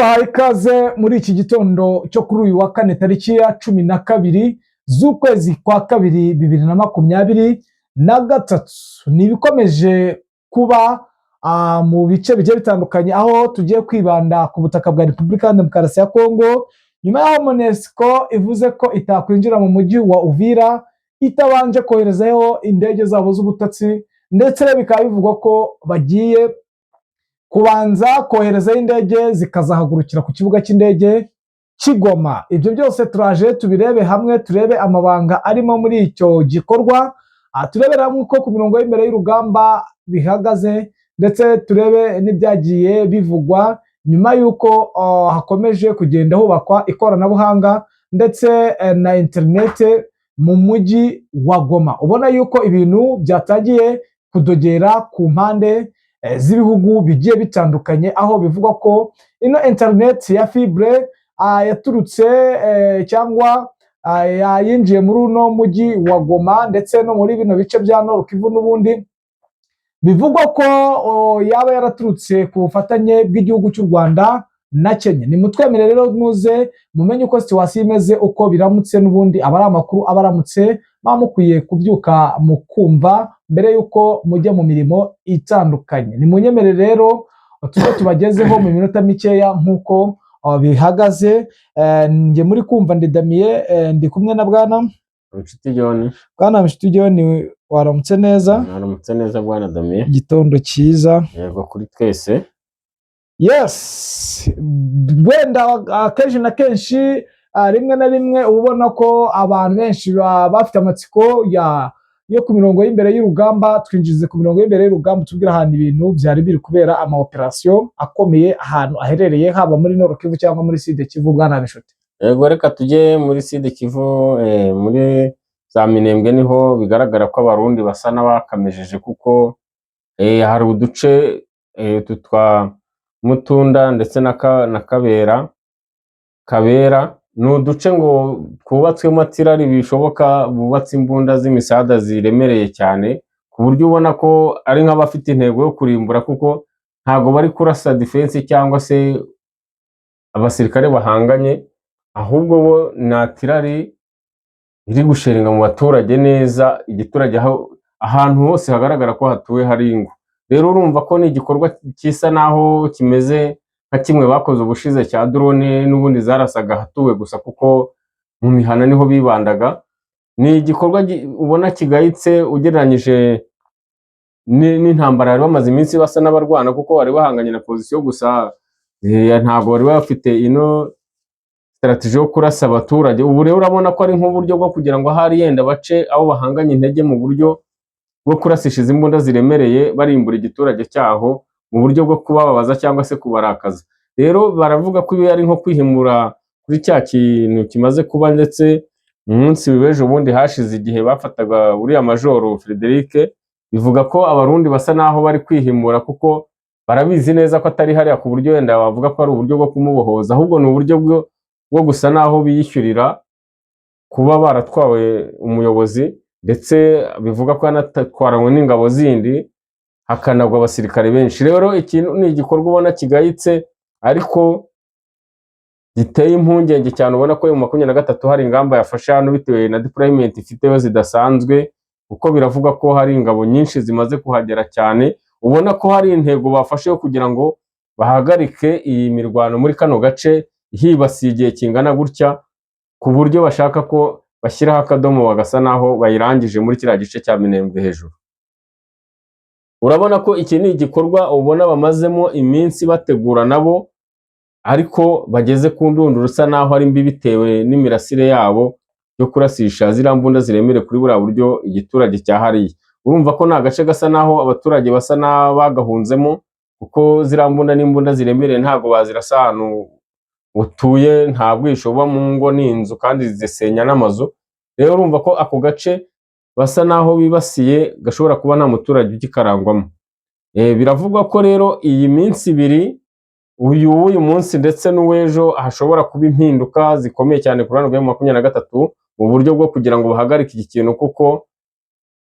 Tubahaye ikaze muri iki gitondo cyo kuri uyu wa kane, tariki ya 12 z'ukwezi kwa kabiri 2023. Ni ibikomeje kuba mu bice bigiye bitandukanye, aho tugiye kwibanda ku butaka bwa Repubulika ya Demokarasi ya Kongo, nyuma y'aho MONUSCO ivuze ko itakwinjira mu mujyi wa Uvira itabanje koherezayo indege zabo z'ubutasi, ndetse bikaba bivugwa ko bagiye kubanza koherezayo indege zikazahagurukira ku kibuga cy'indege cy'i Goma. Ibyo byose turaje tubirebe hamwe, turebe amabanga arimo muri icyo gikorwa, turebere hamwe uko ku mirongo y'imbere y'urugamba bihagaze, ndetse turebe n'ibyagiye bivugwa nyuma y'uko hakomeje kugenda hubakwa ikoranabuhanga ndetse na interinete mu mujyi wa Goma. Ubona yuko ibintu byatangiye kudogera ku mpande z'ibihugu bigiye bitandukanye, aho bivugwa ko ino interineti ya fibre yaturutse cyangwa yinjiye muri uno mujyi wa Goma ndetse no muri bino bice bya Nord Kivu n'ubundi, bivugwa ko yaba yaraturutse ku bufatanye bw'igihugu cy'u Rwanda na Kenya. Nimutwemere rero muze mumenye uko situation imeze, uko biramutse. N'ubundi aba ari amakuru aba aramutse muba mukwiye kubyuka mukumva mbere y'uko mujya mu mirimo itandukanye. Nimunyemere rero tujye tubagezeho mu minota mikeya nk'uko bihagaze. Njye muri kumva ndi Damiye, ndi kumwe na bwana Inshuti John. Bwana Nshuti John, waramutse neza? Mwaramutse neza, bwana Damiye. Igitondo cyiza. Yego, kuri twese. Yes, wenda akenshi na kenshi, rimwe na rimwe uba ubona ko abantu benshi baba bafite amatsiko yo ku mirongo y'imbere y'urugamba. Twinjize ku mirongo y'imbere y'urugamba, tubwire ahantu ibintu byari biri kubera, ama operation akomeye ahantu aherereye, haba muri Nord Kivu cyangwa muri Sud Kivu, bwana Nshuti. Yego, reka tujye muri Sud Kivu, muri za Minembwe, niho bigaragara ko Abarundi basa n'abakamejeje, kuko hari uduce utu twa Mutunda ndetse na Kabera. Kabera ni uduce ngo twubatswemo artillery, bishoboka bubatse imbunda z'imisada ziremereye cyane, ku buryo ubona ko ari nk'abafite intego yo kurimbura, kuko ntabwo bari kurasa defense cyangwa se abasirikare bahanganye, ahubwo bo ni artillery iri gushellinga mu baturage neza, igiturage aho ahantu hose hagaragara ko hatuwe hari ingo. Rero urumva ko ni igikorwa gisa naho kimeze nka kimwe bakoze ubushize cya drone, n'ubundi zarasaga ahatuwe gusa, kuko mu mihana niho bibandaga. Ni igikorwa ubona kigayitse ugereranyije n'intambara bari bamaze iminsi basa n'abarwana, kuko bari bahanganye na position gusa, ntabwo bari bafite ino strategy yo kurasa abaturage. Ubu rero urabona ko ari nk'uburyo bwo kugira ngo ahari yenda bace abo bahanganye intege mu buryo bwo kurasisha izi mbunda ziremereye, barimbura igiturage cyaho mu buryo bwo kubababaza cyangwa se kubarakaza. Rero baravuga ko ibi ari nko kwihimura kuri cya kintu kimaze kuba, ndetse mu munsi w'ejo bundi hashize igihe bafataga uriya majoro Frederic. Bivuga ko Abarundi basa naho bari kwihimura, kuko barabizi neza ko atari hariya, ku buryo wenda bavuga ko ari uburyo bwo kumubohoza, ahubwo ni uburyo bwo gusa naho biyishyurira kuba baratwawe umuyobozi, ndetse bivuga ko yanatwaranywe n'ingabo zindi, hakanagwa abasirikare benshi. Rero ikintu ni igikorwa ubona kigayitse ariko giteye impungenge cyane. Ubona ko mu 23 hari ingamba yafashe hano bitewe na deployment ifiteyo zidasanzwe, kuko biravuga ko hari ingabo nyinshi zimaze kuhagera cyane. Ubona ko hari intego bafashe yo kugira ngo bahagarike iyi mirwano muri kano gace hibasiye igihe kingana gutya, ku buryo bashaka ko bashyiraho akadomo bagasa naho bayirangije muri kiriya gice cya Minembwe hejuru. Urabona ko iki ni igikorwa ubona bamazemo iminsi bategura nabo, ariko bageze ku ndunduro isa naho ari mbi bitewe n'imirasire yabo yo kurasisha ziriya mbunda ziremereye kuri buriya buryo igiturage cya hariya. Urumva ko ni agace gasa naho abaturage basa n'abagahunzemo, kuko ziriya mbunda n'imbunda ziremereye ntabwo bazirasa ahantu utuye, nta bwisho buba mu ngo n'inzu, kandi zisenya n'amazu. Rero urumva ko ako gace basa naho bibasiye gashobora kuba nta muturage ukikarangwamo. Biravugwa ko rero iyi minsi ibiri, uyu w'uyu munsi ndetse n'uw'ejo, hashobora kuba impinduka zikomeye cyane ku ruhande rwa 23 mu buryo bwo kugira ngo bahagarike iki kintu, kuko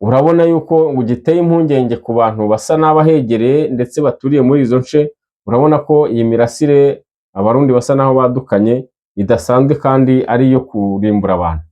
urabona yuko ngo giteye impungenge ku bantu basa n'abahegereye ndetse baturiye muri izo nce. Urabona ko iyi mirasire Abarundi basa naho badukanye idasanzwe kandi ari iyo kurimbura abantu.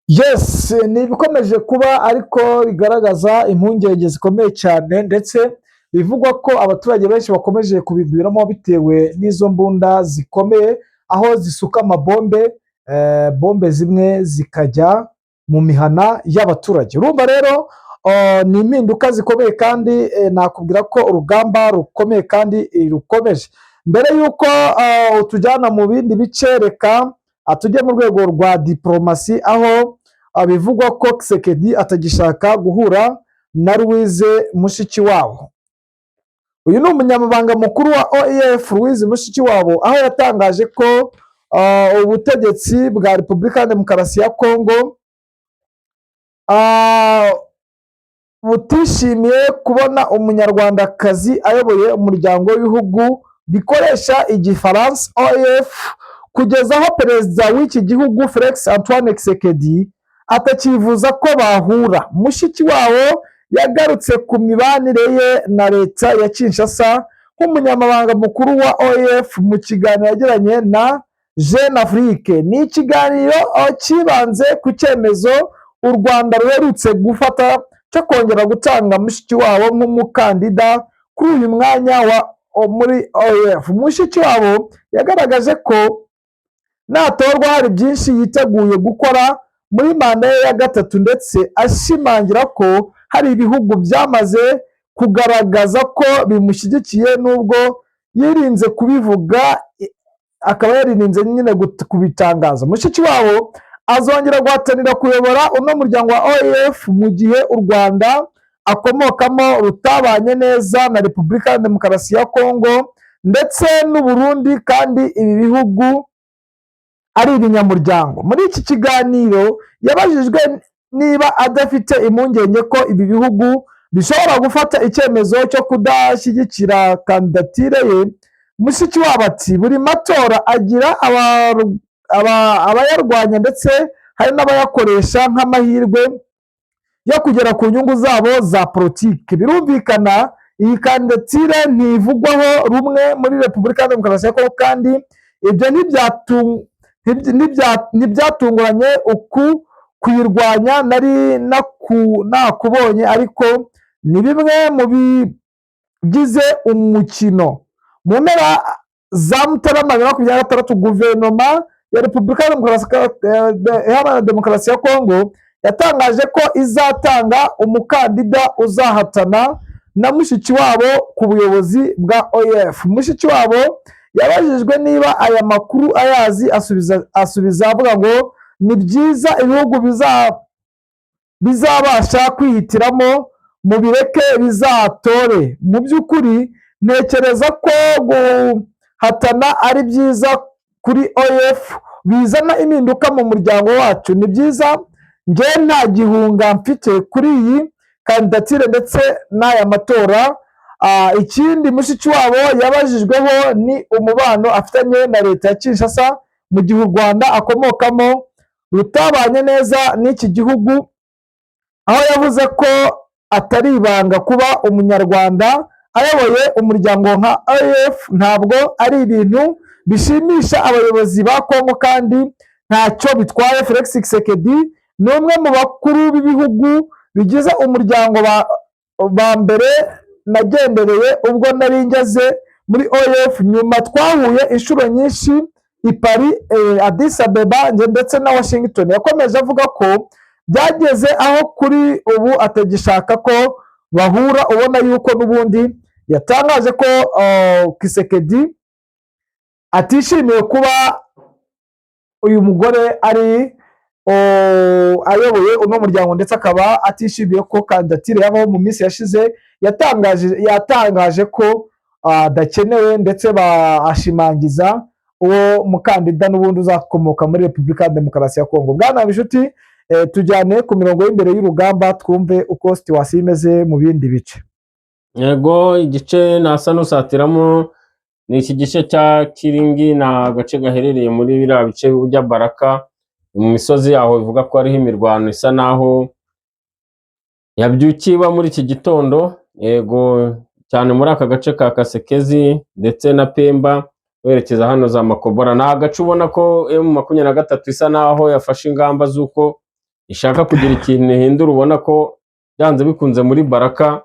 Yes, ni ibikomeje kuba ariko bigaragaza impungenge zikomeye cyane, ndetse bivugwa ko abaturage benshi bakomeje kubigwiramo bitewe n'izo mbunda zikomeye, aho zisuka amabombe, bombe zimwe zikajya mu mihana y'abaturage. Urumva rero ni impinduka zikomeye kandi nakubwira ko urugamba rukomeye kandi rukomeje. Mbere y'uko utujyana mu bindi bice, reka tujye mu rwego rwa diporomasi, aho bivugwa ko Tshisekedi atagishaka guhura na Louise Mushikiwabo. Uyu ni umunyamabanga mukuru wa OIF, Louise Mushikiwabo, aho yatangaje ko ubutegetsi bwa Repubulika ya Demokarasi ya Kongo butishimiye kubona Umunyarwandakazi ayoboye umuryango w'ibihugu bikoresha Igifaransa, OIF, kugeza aho perezida w'iki gihugu Felix Antoine Tshisekedi atakifuza ko bahura. Mushikiwabo yagarutse ku mibanire ye na leta ya Kinshasa nk'umunyamabanga mukuru wa OIF mu kiganiro yagiranye na Jeune Afrique. Ni ikiganiro cyibanze ku cyemezo u Rwanda ruherutse gufata cyo kongera gutanga Mushikiwabo nk'umukandida kuri uyu mwanya wa muri OIF. Mushikiwabo yagaragaje ko natorwa hari byinshi yiteguye gukora muri manda ye ya gatatu, ndetse ashimangira ko hari ibihugu byamaze kugaragaza ko bimushyigikiye, nubwo yirinze kubivuga, akaba yaririnze nyine kubitangaza. Mushikiwabo azongera guhatanira kuyobora uno muryango wa OIF mu gihe u Rwanda akomokamo rutabanye neza na Repubulika ya Demokarasi ya Kongo ndetse n'u Burundi, kandi ibi bihugu ari ibinyamuryango. Muri iki kiganiro yabajijwe niba adafite impungenge ko ibi bihugu bishobora gufata icyemezo cyo kudashyigikira kandidatire ye. Mushikiwabo ati: "Buri matora agira abayarwanya ndetse hari n'abayakoresha nk'amahirwe yo kugera ku nyungu zabo za politiki. Birumvikana, iyi kandidatire ntivugwaho rumwe muri Repubulika ya Demokarasi ya Kongo, kandi ibyo ntibyatunguranye. Uku kuyirwanya nari nakubonye, ariko ni bimwe mu bigize umukino." Mu mpera za Mutarama 2026, guverinoma ya Repubulika Iharanira Demokarasi ya Kongo yatangaje ko izatanga umukandida uzahatana na Mushikiwabo ku buyobozi bwa OIF. Mushikiwabo yabajijwe niba aya makuru ayazi, asubiza avuga ngo ni byiza, ibihugu bizabasha kwihitiramo, mubireke bizatore. Mu by'ukuri ntekereza ko guhatana ari byiza kuri OIF, bizana impinduka mu muryango wacu, ni byiza. Njye nta gihunga mfite kuri iyi kandidatire ndetse n'aya matora. Ikindi Mushikiwabo yabajijweho ni umubano afitanye na leta ya Kinshasa mu gihe u Rwanda akomokamo rutabanye neza n'iki gihugu, aho yavuze ko atari ibanga kuba Umunyarwanda ayoboye umuryango nka OIF ntabwo ari ibintu bishimisha abayobozi ba Kongo, kandi ntacyo bitwaye. Felix Tshisekedi ni umwe mu bakuru b'ibihugu bigize umuryango ba mbere nagendereye ubwo nari ngeze muri OIF. Nyuma twahuye inshuro nyinshi i Paris, Addis Abeba ndetse na Washington. Yakomeje avuga ko byageze aho kuri ubu atagishaka ko bahura, ubona yuko n'ubundi yatangaje ko Tshisekedi atishimiye kuba uyu mugore ari ayoboye uno muryango, ndetse akaba atishimiye ko kandidatire yabaho. Mu minsi yashize yatangaje ko adakenewe, ndetse ashimangiza uwo mukandida n'ubundi uzakomoka muri Repubulika ya Demokarasi ya Kongo. Bwana Bishuti, tujyane ku mirongo y'imbere y'urugamba, twumve uko situation imeze mu bindi bice. Yego, igice nasa n'usatiramo ni iki gice cya Kiringi, ni agace gaherereye muri biriya bice ujya Baraka mu misozi yaho, bivuga ko hariho imirwano isa naho yabyukiye iba muri iki gitondo. Yego, cyane muri aka gace ka Kasekezi ndetse na Pemba. werekeza hano za Makobora. Ni agace ubona ko M23 isa naho yafashe ingamba z'uko ishaka kugira ikintu ihindura. Ubona ko byanze bikunze muri Baraka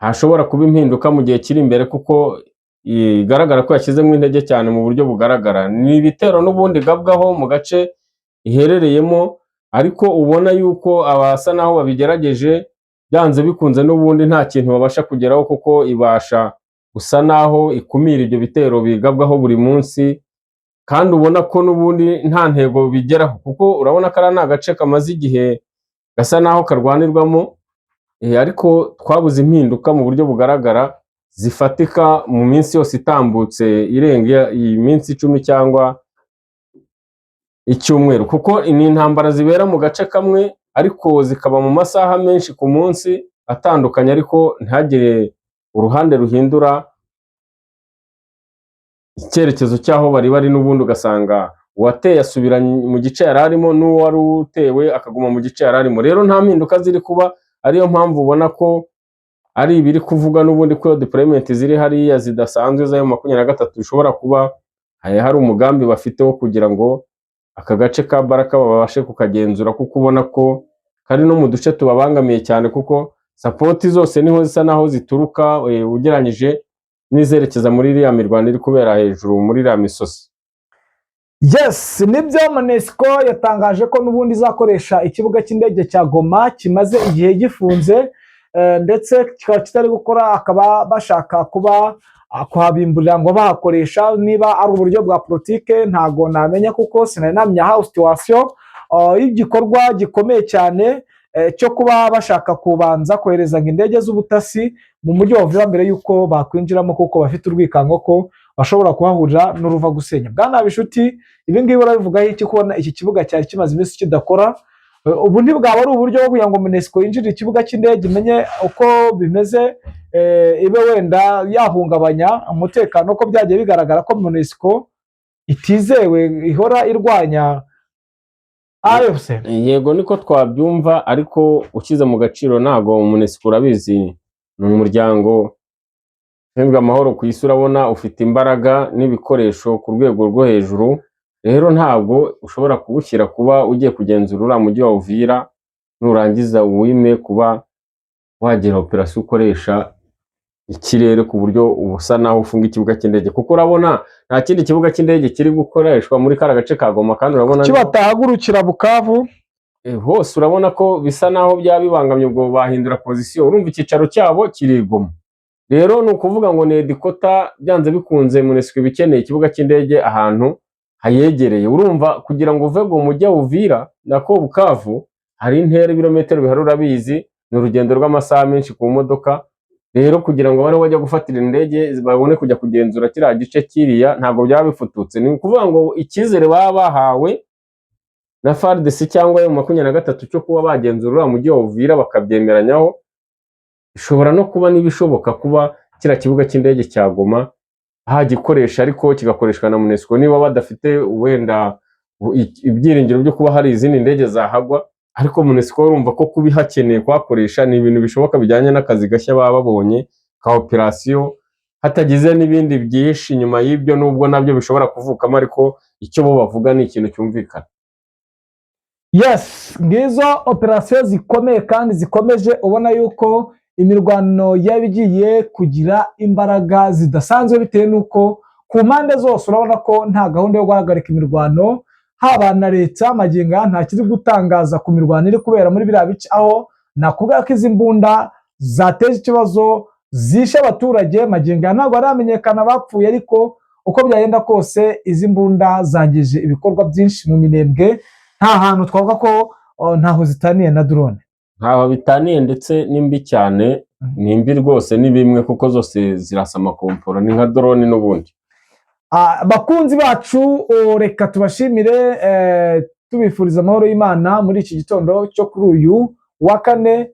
hashobora kuba impinduka mu gihe kiri imbere, kuko igaragara ko yashyizemo intege cyane mu buryo bugaragara. Ni ibitero n'ubundi gabwaho mu gace iherereyemo, ariko ubona yuko abasa naho babigerageje, byanze bikunze n'ubundi nta kintu babasha kugeraho, kuko ibasha gusa naho ikumira ibyo bitero bigabwaho buri munsi, kandi ubona ko n'ubundi nta ntego bigeraho, kuko urabona ko ari agace kamaze igihe gasa naho karwanirwamo, ariko twabuze impinduka mu buryo bugaragara zifatika mu minsi yose itambutse irenga iyi minsi 10 cyangwa icyumweru, kuko ni intambara zibera mu gace kamwe ariko zikaba mu masaha menshi ku munsi atandukanye, ariko ntihagire uruhande ruhindura icyerekezo cy'aho bari bari. N'ubundi ugasanga uwateye asubira mu gice yari arimo, n'uwo wari utewe akaguma mu gice yari arimo. Rero nta mpinduka ziri kuba, ariyo mpamvu ubona ko ari ibiri kuvuga n'ubundi ko deployment ziri hariya zidasanzwe za M23 bishobora kuba hari umugambi bafite wo kugira ngo aka gace ka Baraka babashe kukagenzura, kuko ubona ko kari no mu duce tubabangamiye cyane, kuko support zose niho zisa naho zituruka, ugereranyije n'izerekeza muri iriya mirwano iri kubera hejuru muri iriya misozi. Yes, nibyo, MONUSCO yatangaje ko n'ubundi izakoresha ikibuga cy'indege cya Goma kimaze igihe gifunze, ndetse kikaba kitari gukora, akaba bashaka kuba kuhabimburira ngo bahakoresha. Niba ari uburyo bwa politike ntago namenya, kuko sinari namenya how situation y'igikorwa gikomeye cyane cyo kuba bashaka kubanza kohereza ngo indege z'ubutasi mu mujyi wa Uvira mbere y'uko bakwinjiramo, kuko bafite urwikango ko bashobora kuhahurira n'uruva gusenya. Bwana Bishuti, ibi ngibi urabivugaho iki, kubona iki kibuga cyari kimaze iminsi kidakora? Ubu ntibwaba ari uburyo bwo kugira ngo MONUSCO yinjire ikibuga cy'indege imenye uko bimeze, ibe wenda yahungabanya umutekano, ko byagiye bigaragara ko MONUSCO itizewe, ihora irwanya AFC? Yego, niko twabyumva, ariko ushyize mu gaciro ntabwo MONUSCO, urabizi, ni umuryango ushinzwe amahoro ku isi, urabona ufite imbaraga n'ibikoresho ku rwego rwo hejuru. Rero ntabwo ushobora kuwushyira kuba ugiye kugenzura uriya mujyi wa Uvira, nurangiza uwime kuba wagira operasiyo ukoresha ikirere ku buryo ubusa naho ufunga ikibuga cy'indege, kuko urabona nta kindi kibuga cy'indege kiri gukoreshwa muri kariya gace ka Goma, kandi urabona Kuki batahagurukira Bukavu? Hose urabona ko bisa naho byaba bibangamye. Ubwo bahindura position, urumva icyicaro cyabo kiri i Goma. Rero ni ukuvuga ngo ni headquarter, byanze bikunze MONUSCO iba ikeneye ikibuga cy'indege ahantu hayegereye. Urumva kugira ngo uve Goma ujya Uvira, nako Bukavu, hari intera ibirometero bihari, urabizi, ni urugendo rw'amasaha menshi ku modoka. Rero kugira ngo bane bajya gufatira indege babone kujya kugenzura kiriya gice kiriya, ntabwo byaba bifututse. Ni ukuvuga ngo icyizere baba bahawe na FARDC cyangwa M23 cyo kuba bagenzura uriya mujyi wa Uvira bakabyemeranyaho, bishobora no kuba n'ibishoboka kuba kiriya kibuga cy'indege cya Goma hagikoresha, ariko kigakoreshwa na MONUSCO niba badafite wenda ibyiringiro byo kuba hari izindi ndege zahagwa. Ariko MONUSCO urumva ko kuba ihakeneye kuhakoresha ni ibintu bishoboka bijyanye n'akazi gashya baba babonye ka operasiyo, hatagize n'ibindi byinshi inyuma y'ibyo, nubwo nabyo bishobora kuvukamo, ariko icyo bo bavuga ni ikintu cyumvikana. Yes, ngizo operasiyo zikomeye kandi zikomeje, ubona yuko imirwano yaba igiye kugira imbaraga zidasanzwe, bitewe n'uko ku mpande zose urabona ko nta gahunda yo guhagarika imirwano, haba na leta magingo aya nta kiri gutangaza ku mirwano iri kubera muri biriya bice, aho nakubwira ko izi mbunda zateje ikibazo, zishe abaturage. Magingo aya ntabwo haramenyekana abapfuye, ariko uko byagenda kose izi mbunda zangije ibikorwa byinshi mu Minembwe. Nta hantu twavuga ko ntaho zitaniye na drone. Ntaho bitaniye, ndetse ni mbi cyane, ni mbi rwose, ni bimwe, kuko zose zirasa amakomporo, ni nka drone n'ubundi. Bakunzi bacu, reka tubashimire, tubifuriza amahoro y'Imana muri iki gitondo cyo kuri uyu wa kane,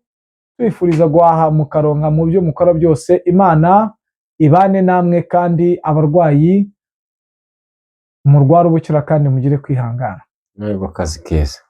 tubifuriza guhaha mukaronka mu byo mukora byose. Imana ibane namwe, kandi abarwayi murware ubukira kandi mugire kwihangana. Ntabwo akazi keza.